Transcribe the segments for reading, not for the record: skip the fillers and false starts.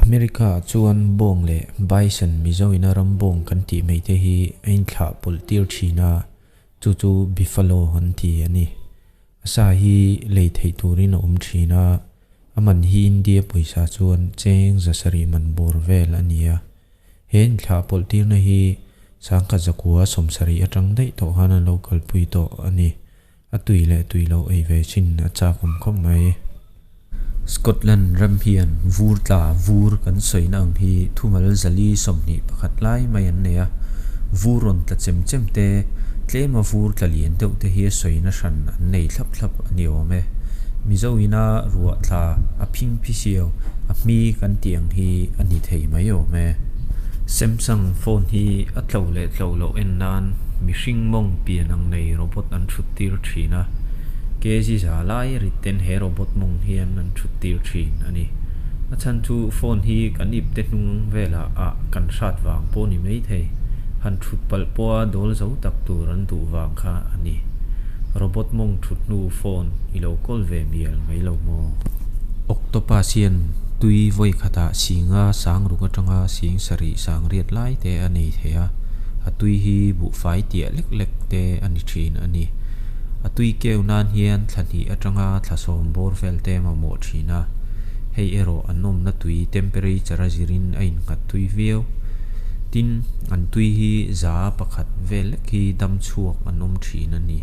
America ah chuan bawng leh bison Mizo ina ram bawng kan tih mai te hi a inthlah pawlh tir thin a, chu chu buffalo an ti a ni. A sa hi lei theih turin a awm thin a, a man hi India pawisa chuan cheng zasarih man bawr vel a ni a. He inthlah pawlh tirna hi sangkhat zakua 70 atang daih tawh khan an lo kalpui tawh a ni. A tui leh tui loh ei ve chin a chak awm khawp mai. Scotland ram hian vur tla vur kan sawina ang hi thumal zali 21 lai mai an nei a. Vur rawn tla chem chem te, tlema vur tla lian deuh te hi a sawina hran an nei thlap thlap a ni awm e. Mizo ina ruah tla a phing phi siau a hmi kan tih ang hi a ni thei mai awm e. Samsung phone hi a tlo leh tlo loh en nan mihring mawng pian ang nei robot an thut tir thin a, kg za lai rit ten he robot mawng hian an thut tir thin a ni. A chhan chu phone hi kan ip te hnung velah ah kan hrat vang pawh ni mai thei, han thut palh pawha dawl zo tak tur an duh vang kha a ni. Robot mawng thut hnu phone i lo kawl ve mial mai lo maw? Octopus hian tui vawi khatah singa sang ruk atanga sing sarih sang riat lai te a nei thei a, a tui hi buhfai tiah lek lek te a ni thin a ni. A tui keu nan hian thla hnih atanga thla sawm bawr vel te mamawh thin a, hei erawh an awmna tui temperature a zirin a innghat tui viau. Tin, an tui hi za pakhat vel lek hi dam chhuak an awm thin a ni.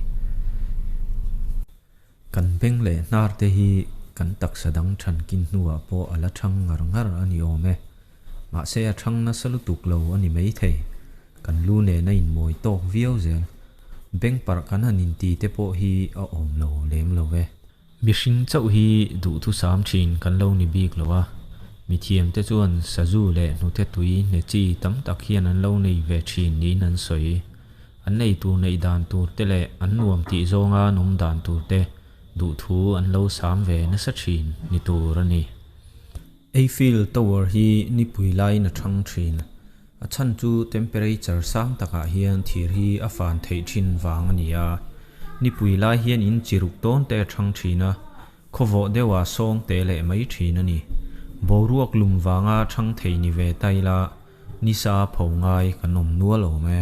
Kan beng leh hnar te hi kan taksa dang than kin hnuah pawh a la thang ngar ngar a ni awm e. Mahse a thang nasa lutuk lo a ni mai thei. Kan lu nen a inmawi tawk viau zel. Beng parh kan han inti te pawh hi a awm lo lem lo e. Mihring chauh hi duhthusam thin kan lo ni bik lo a. Mithiam te chuan sazu leh hnute tui hne chi tam tak hian an lo nei ve thin niin an sawi. An nei tur neih dan tur te leh an nuam tih zawnga an awm dan tur te duhthu an lo sam ve nasa thin ni tur a ni. Eiffel Tower hi nipui laiin a thang thin. A chhan chu temperature sang takah hian thir hi a fan theih thin vang a ni a. Nipui lai hian in chi ruk tawn te a thang thin a, khawvawh deuha sawng te leh mai thin a ni. Boruak lum vanga thang thei ni ve ta ila, nisa pho ngai kan awm nual awm e.